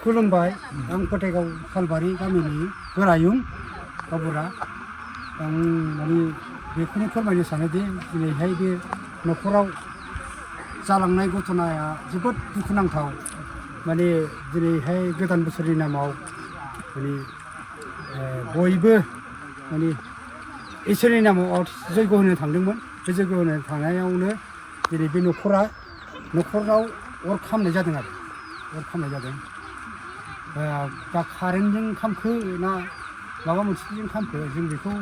खुलुमबाय आं फोथायगाव सालबारि गामिनि गोरायुं गावबुरा आं माने बेखौनो फोरमायनो सानोदि दिनैहाय बे न'खराव जालांनाय घटनाया जोबोद दुखुनांथाव माने दिनैहाय गोदान बोसोरनि नामाव माने बयबो माने इसोरनि नामाव जयग' होनो थांदोंमोन बे जयग' होनो थांनायावनो दिनै बे न'खराव अर खामनाय जादों आरो अर खामनाय जादों दा कारेन्टजों खामखो ना माबा मोनसेजों खामखो जों बेखौ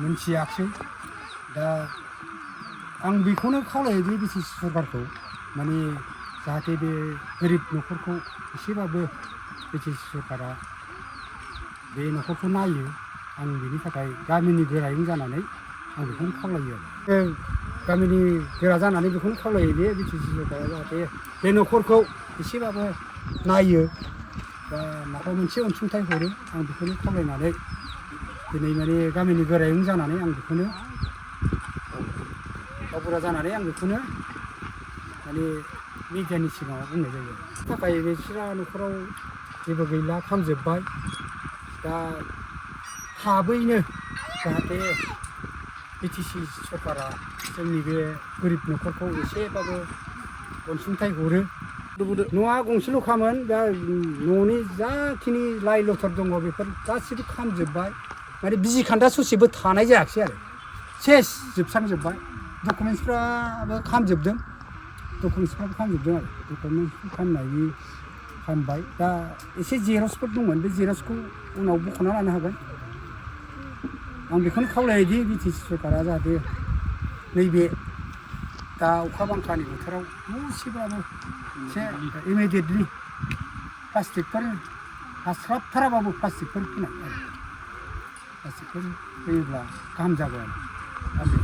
मोनथियाखिसै दा आं बेखौनो खावलायो बे बिटिसि सरकारखौ माने जाहाथे बे गोरिब न'खरखौ एसेबाबो बिटिसि सरकारा बे न'खरखौ नायो आं बेनि थाखाय गामिनि गोरायुं जानानै आं बेखौनो खावलायो आरो गामिनि गोरा जानानै बेखौनो खावलायो बे बिटिसि सरकारा जाहाथे बे न'खरखौ एसेबाबो नायो बा माबा मोनसे अनसुंथाइ हरो आं बेखौनो खावलायनानै दिनै माने गामिनि गोरायुं जानानै आं बेखौनो गावबुरा जानानै आं बेखौनो माने मिडियानि सिगाङाव बुंनाय जायो थाखाय बिसोरा न'खराव जेबो गैला खामजोब्बाय दा थाबैनो जाहाथे बिटिसि सरकारा जोंनि बे गोरिब न'खरखौ एसेबाबो अनसुंथाइ हरो न'आ गंसेल'खामोन दा न'नि जाखिनि लाइ लथर दङ बेफोर गासिबो खामजोब्बाय माने बिजि खान्दा ससेबो थानाय जायाखिसै आरो सेस जोबस्रांजोब्बाय डकुमेन्टसफ्राबो खामजोबदों आरो डकुमेन्टस खामबाय दा एसे जेरक्सफोर दंमोन बे जेरक्सखौ उनाव बख'ना लानो हागोन आं बेखौनो खावलायोदि बिटिसि सरकारा जाहाथे नैबे दा अखा बांखानि बोथोराव दसेबाबो एसे इमिडियेटलि प्लास्टिकफोर हास्लाबथाराबाबो प्लास्टिकफोर होनाय प्लास्टिकफोर होयोब्ला गाहाम जागौ आरो